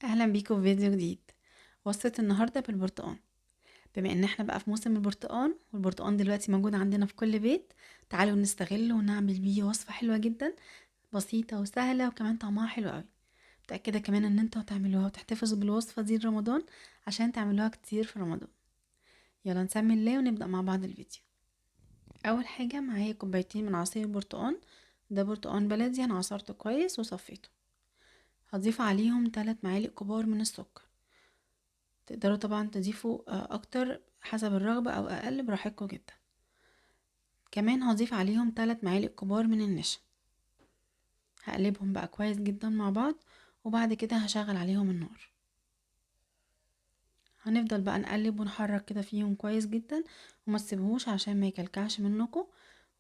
اهلا بيكم في فيديو جديد. وصفة النهاردة بالبرتقان. بما ان احنا بقى في موسم البرتقان، والبرتقان دلوقتي موجود عندنا في كل بيت، تعالوا نستغله ونعمل بيه وصفة حلوة جدا، بسيطة وسهلة، وكمان طعمها حلو قوي. متأكدة كمان ان انتوا هتعملوها وتحتفظوا بالوصفة دي لرمضان عشان تعملوها كتير في رمضان. يلا نسمي الله ونبدأ مع بعض الفيديو. اول حاجة معايا كوبايتين من عصير البرتقان، ده برتقان بلدي انا عصرته كويس وصفيته. هضيف عليهم 3 معالق كبار من السكر، تقدروا طبعا تضيفوا اكتر حسب الرغبة او اقل براحتكم جدا. كمان هضيف عليهم 3 معالق كبار من النشا. هقلبهم بقى كويس جدا مع بعض، وبعد كده هشغل عليهم النار. هنفضل بقى نقلب ونحرك كده فيهم كويس جدا، وما تسيبوهوش عشان ما يكلكعش منكم.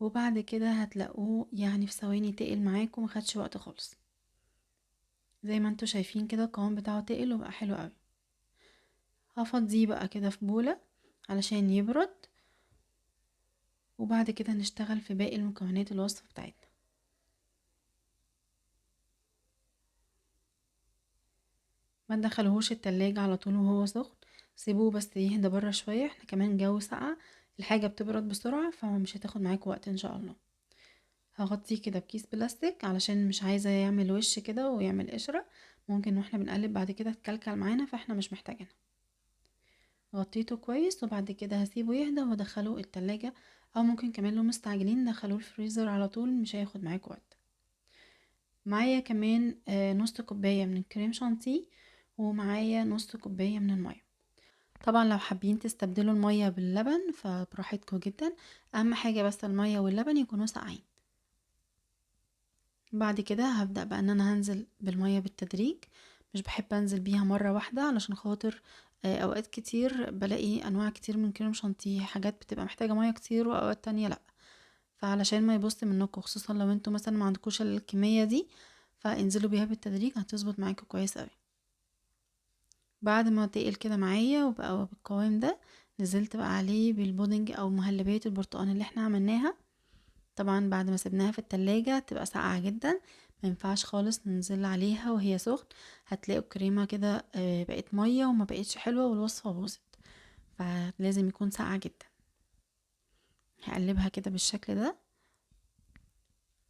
وبعد كده هتلاقوه في ثواني تقل معاكم، ما خدش وقت خالص. زي ما انتوا شايفين كده القوام بتاعه تقل وبقى حلو قوي. هفضيه بقى كده في بولة علشان يبرد، وبعد كده نشتغل في باقي المكونات الوصفة بتاعتنا. ما تدخلوهوش التلاجة على طول وهو سخن، سيبوه بس يهدى بره شوية، احنا كمان جو ساقع الحاجة بتبرد بسرعة، فمش هتاخد معاكم وقت ان شاء الله. هغطيه كده بكيس بلاستيك علشان مش عايزة يعمل وش كده ويعمل قشرة، ممكن واحنا بنقلب بعد كده تكلكل معانا، فاحنا مش محتاجينها. غطيته كويس، وبعد كده هسيبه يهدى وادخله التلاجة، او ممكن كمان لو مستعجلين دخلوه الفريزر على طول، مش هياخد معاكم وقت. معايا كمان نص كوباية من الكريم شانتيه، ومعايا نص كوباية من المية. طبعا لو حابين تستبدلوا المية باللبن فبراحتكم جدا، اهم حاجة بس المية واللبن يكونوا ساقعين. بعد كده هبدأ بقى ان انا هنزل بالمية بالتدريج، مش بحب انزل بيها مرة واحدة علشان خاطر اوقات كتير بلاقي انواع كتير من كريم شانتيه حاجات بتبقى محتاجة مية كتير واوقات تانية لا، فعلشان ما يبص منكم، خصوصا لو انتوا مثلا ما عندكوش الكمية دي، فانزلوا بيها بالتدريج هتظبط معاكم كويس قوي. بعد ما تقل كده معايا وبقى بالقوام ده، نزلت بقى عليه بالبودنج او مهلبية البرتقان اللي احنا عملناها. طبعا بعد ما سيبناها في التلاجة تبقى ساقعة جدا، ما ينفعش خالص ننزل عليها وهي سخن، هتلاقوا الكريمة كده بقت مية وما بقتش حلوة والوصفة باظت، فلازم يكون ساقعة جدا. هقلبها كده بالشكل ده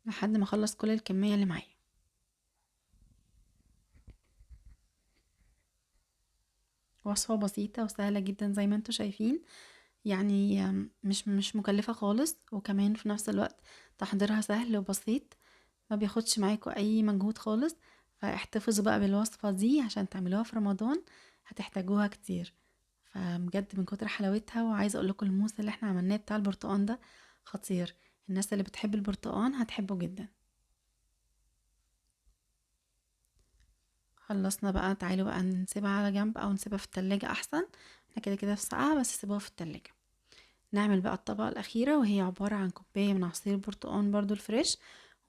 لحد ما اخلص كل الكمية اللي معايا. وصفة بسيطة وسهلة جدا زي ما انتوا شايفين، مش مكلفة خالص، وكمان في نفس الوقت تحضيرها سهل وبسيط، ما بياخدش معاكم اي مجهود خالص. فاحتفظوا بقى بالوصفة دي عشان تعملوها في رمضان، هتحتاجوها كتير. فبجد من كتر حلاوتها، وعايزة اقول لكم الموس اللي احنا عملناه بتاع البرتقان ده خطير، الناس اللي بتحب البرتقان هتحبه جدا. خلصنا بقى، تعالوا بقى نسيبها على جنب او نسيبها في التلاجة احسن، احنا كده كده في ساعة بس سيبوها في التلاجة. نعمل بقى الطبقة الأخيرة، وهي عبارة عن كوباية من عصير البرتقان برضو الفريش،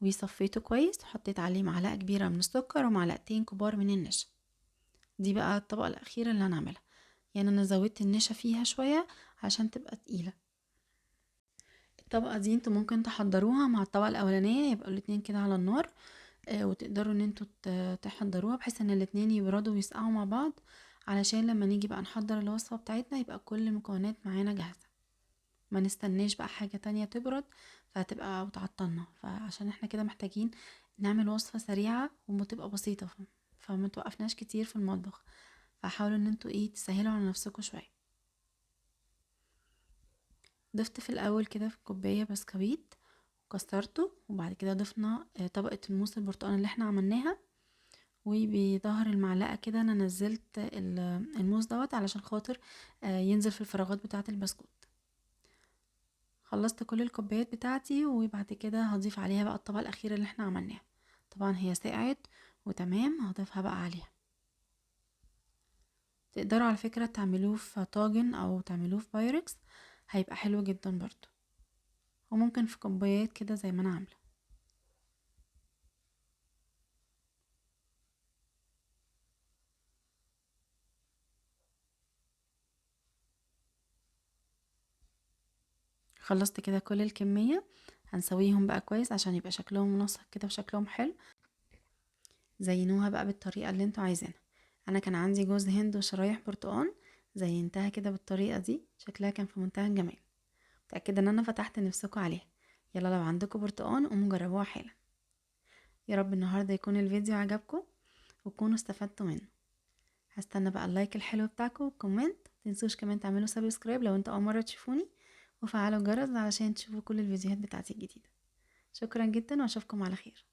وصفيته كويس وحطيت عليه معلقة كبيرة من السكر ومعلقتين كبار من النشا. دي بقى الطبقة الأخيرة اللي هنعملها، أنا زودت النشا فيها شوية عشان تبقى تقيلة. الطبقة دي انتوا ممكن تحضروها مع الطبقة الأولانية، يبقوا الاتنين كده على النار، وتقدروا ان انتوا تحضروها بحيث ان الاتنين يبردوا ويسقعوا مع بعض، علشان لما نيجي بقى نحضر الوصفة بتاعتنا يبقى كل المكونات معانا جاهزة، ما نستناش بقى حاجة تانية تبرد فهتبقى وتعطلنا. فعشان احنا كده محتاجين نعمل وصفة سريعة وتبقى بسيطة، فما توقفناش كتير في المطبخ، فحاولوا ان انتوا تسهلوا على نفسكم شوية. ضفت في الاول كده في كوباية بسكويت وكسرته، وبعد كده ضفنا طبقة الموس البرتقال اللي احنا عملناها، وبظهر المعلقة كده انا نزلت الموس دوت علشان خاطر ينزل في الفراغات بتاعة البسكوت. خلصت كل الكوبايات بتاعتي، وبعد كده هضيف عليها بقى الطبقة الأخيرة اللي احنا عملناها. طبعا هي سقعت وتمام، هضيفها بقى عليها. تقدروا على فكرة تعملوه في طاجن او تعملوه في بايركس، هيبقى حلو جدا برضو، وممكن في كوبايات كده زي ما انا عاملة. خلصت كده كل الكمية، هنسويهم بقى كويس عشان يبقى شكلهم منسق كده وشكلهم حلو. زينوها بقى بالطريقة اللي انتوا عايزينها. انا كان عندي جوز هند وشرايح برتقان، زينتها كده بالطريقة دي، شكلها كان في منتهى الجمال. متأكدة ان انا فتحت نفسكم عليها. يلا لو عندكم برتقان قوموا جربوها حالا. يا رب النهاردة يكون الفيديو عجبكم وتكونوا استفدتوا منه. هستنى بقى ال like الحلو بتاعكم وال comment، متنسوش كمان تعملوا subscribe لو انتوا اول مرة تشوفوني، وفعلوا الجرس علشان تشوفوا كل الفيديوهات بتاعتي الجديدة. شكرا جدا واشوفكم على خير.